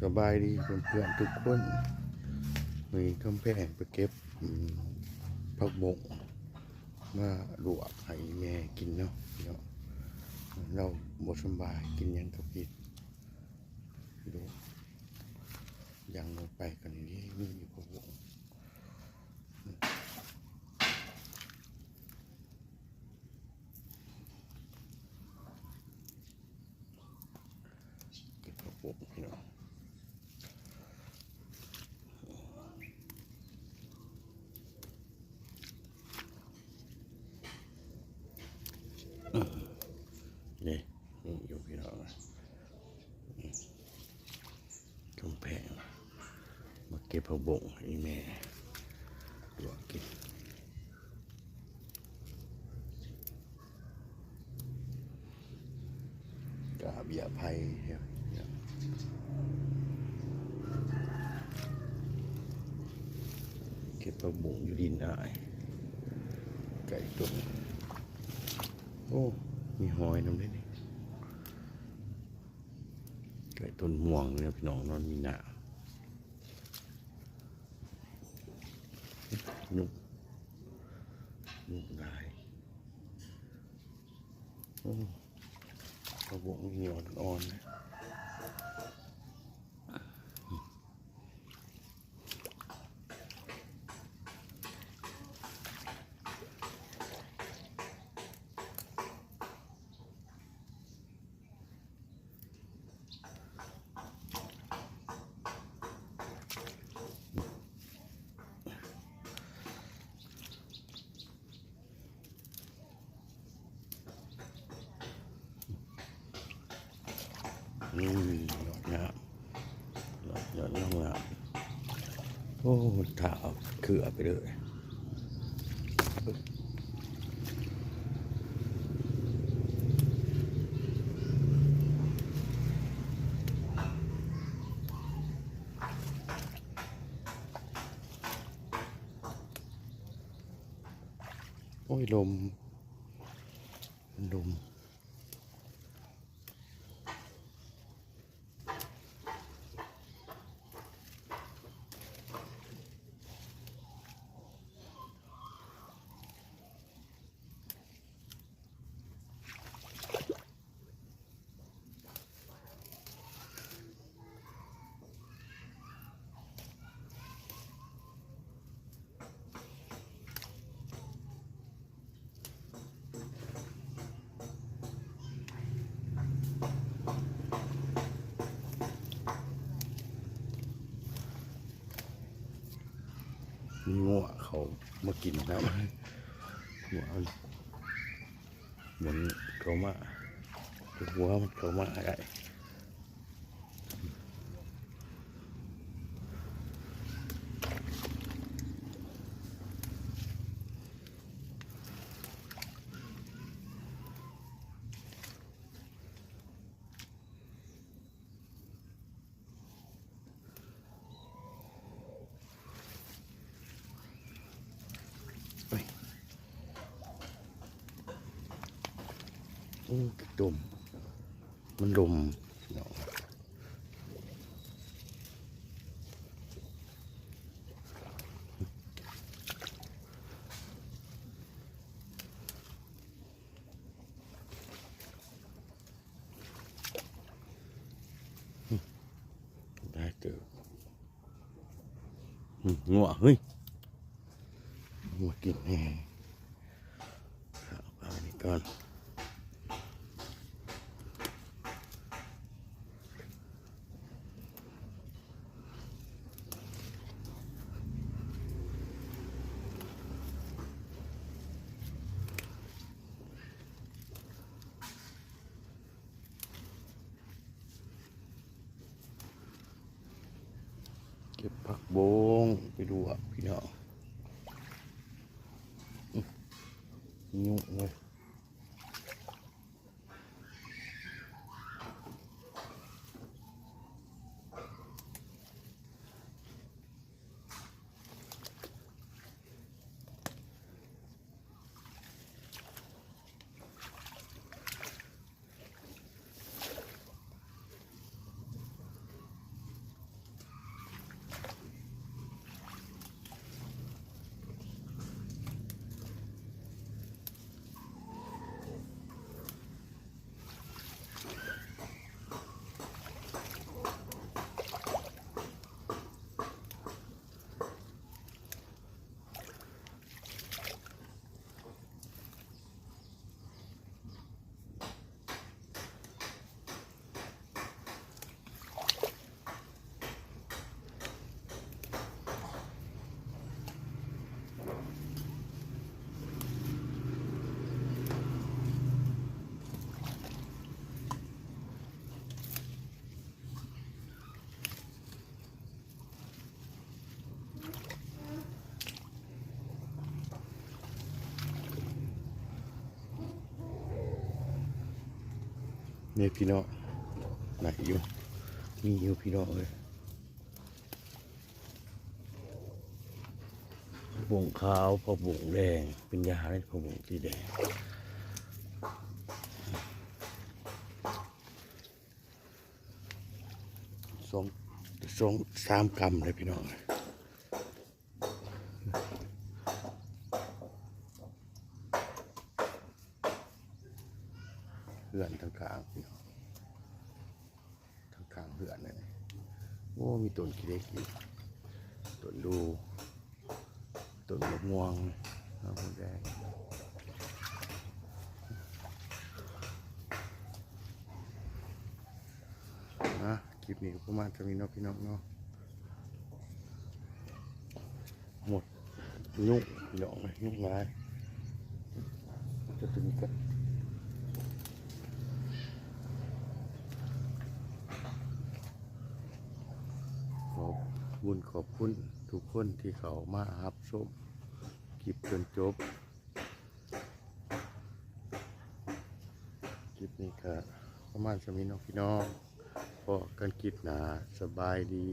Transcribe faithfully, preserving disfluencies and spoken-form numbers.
สบายดีเพื่อนๆทุกคน มีคำแพงไปเก็บ อืม ผักบงมาลวกให้แม่กินเนาะ เนาะ เราบ่สำบาย กินหยังกับกิน ดู ยังลงไปกันนี่ มีอยู่ผักบง เก็บผักบงพี่น้อง นี่ นี่อยู่พี่น้องนะ อืม กำแพง มาเก็บผักบงอีแม่ลวกกิน กาเบียไพร เก็บผักบุ้งอยู่ดินอ้าย ไก่ต้น โอ้ มีหอยนำเด้นี่ ไก่ต้นม่วงเนี่ยพี่น้อง นอนมีหน้า ยุง ยุงลาย อืม ผักบุ้งนี่อ่อนๆ นะ อืม ยอดงาม ยอดงาม โอ้ มันถ่าเอาเครือไปเลย โอ้ย ลม ลม มีงัวเขามากินครับ งัวมัน มันเขามา หัวมันเขามาได้ โอ้ ดม มันดม เนาะ ได้เจอ อืม งัว เฮ้ย งัวกินแน่ เอาอันนี้ก่อน เก็บผักบงไปลวกพี่น้อง อื้อ ยุ่งเลย อื นี่พี่น้อง ไหนอยู่ มีอยู่พี่น้องเลย ผักบุ้งขาว ผักบุ้งแดง เป็นยาเลย ผักบุ้งสีแดง สอง สอง สามกรัมเลยพี่น้อง เฮือนทางข้างพี่น้อง ทางข้างเฮือนนั่น โอ้ มีต้นขี้เหล็กอีก ต้นดู ต้นมะม่วง มะม่วงแดง นะ คลิปนี้ก็ประมาณเท่านี้เนาะพี่น้องเนาะ หมด ยุ่ง พี่น้อง ยุ่งหลาย จะถึงกัน ขอบบุญขอบคุณทุกคนที่เข้ามารับชมคลิปจนจบ คลิปนี้ก็ประมาณเท่านี้เนาะพี่น้อง พบกันคลิปหน้า สบายดี